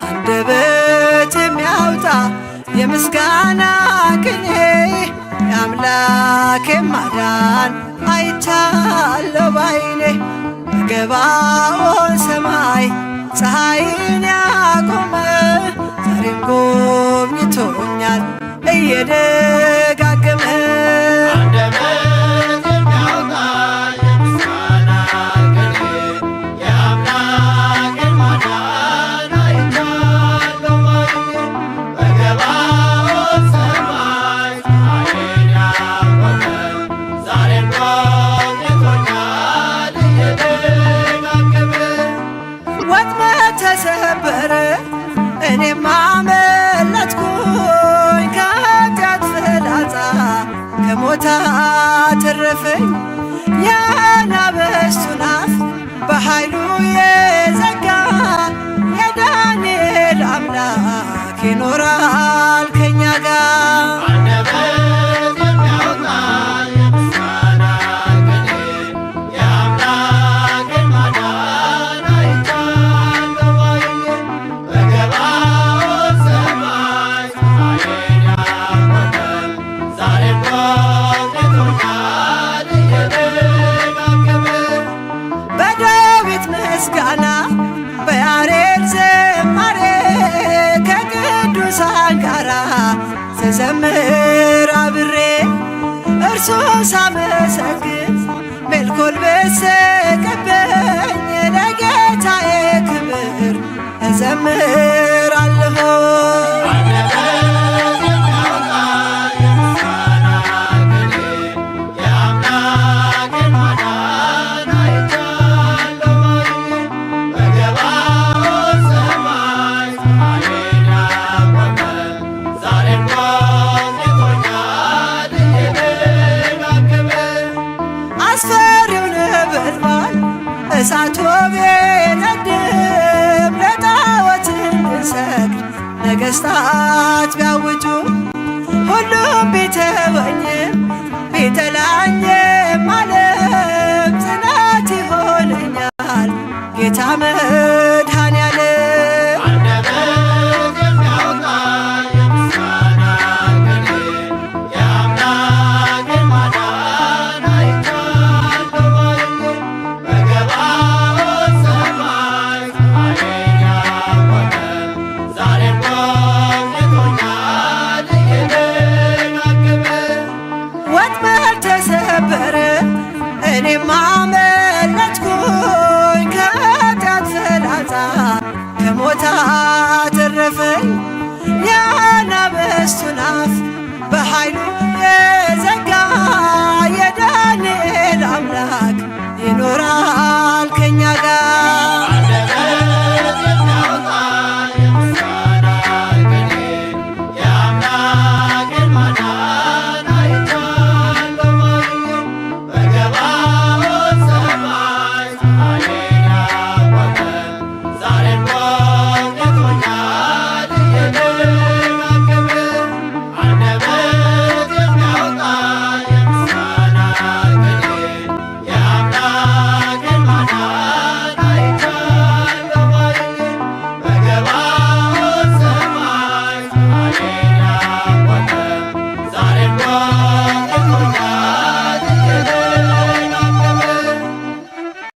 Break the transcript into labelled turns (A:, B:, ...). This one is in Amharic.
A: አንደበት የሚያወጣ የምስጋና ቅኔ፣ የአምላኬ ማዳን አይቻለሁ ባይኔ። በገባኦን ሰማይ ፀሐይን ያቆመ ዛሬም ጎብኝቶኛል እየደጋገመ።
B: አንደበት የሚያወጣ የምስጋና ቅኔ፣ የአምላኬን ማዳን አይቻለሁ ባይኔ። በገባኦን ሰማይ ፀሐይን ያቆመ ዛሬም ጎብኝቶኛል እየደጋገመ።
A: ወጥመድ ተሰበረ፣ እኔም አመለጥኩኝ፣ ከኃጢአት ፍላጻ ከሞት አተረፈኝ። የአናብስቱን አፍ በኃይሉ የዘጋ የዳንኤል አምላክ ይኖራል ከኛ ጋር።
B: አንደበት የሚያወጣ የምስጋና ቅኔ፣ የአምላኬን ማዳን አይቻለሁ ባይኔ። በገባኦን ሰማይ ፀሐይን ያቆመ ዛሬም ጎብኝቶኛል እየደጋገመ።
A: በዳዊት ምስጋና በያሬድ ዝማሬ ከቅዱሳን ጋራ ስዘምር አብሬ፣ እርሱን ሳመሰግን ሜልኮል ብትስቅብኝ ለጌታዬ ክብር እዘምራለሁ።
B: አንደበት የሚያወጣ የምስጋና ቅኔ፣ የአምላኬን ማዳን አይቻለሁ ባይኔ። በገባኦን ሰማይ ፀሐይን ያቆመ ዛሬም ጎብኝቶኛል እየደጋገመ።
A: አስፈሪው ነበልባል እሳቱ ቢነድም፣ ለጣዖት እንድንሰግድ ነገሥታት ቢያውጁ፣ ሁሉም ቢተወኝም ቢጠላኝም ዓለም ጽናት ይሆነኛል ጌታ መድኃኔዓለም።
B: አንደበት የሚያወጣ የምስጋና ቅኔ፣ የአምላኬን ማዳን አይቻለሁ ባይኔ። በገባኦን ሰማይ ፀሐይን ያቆመ ዛሬም ጎብኝቶኛል እየደጋገመ።
A: ወጥመድ ተሰበረ፣ እኔም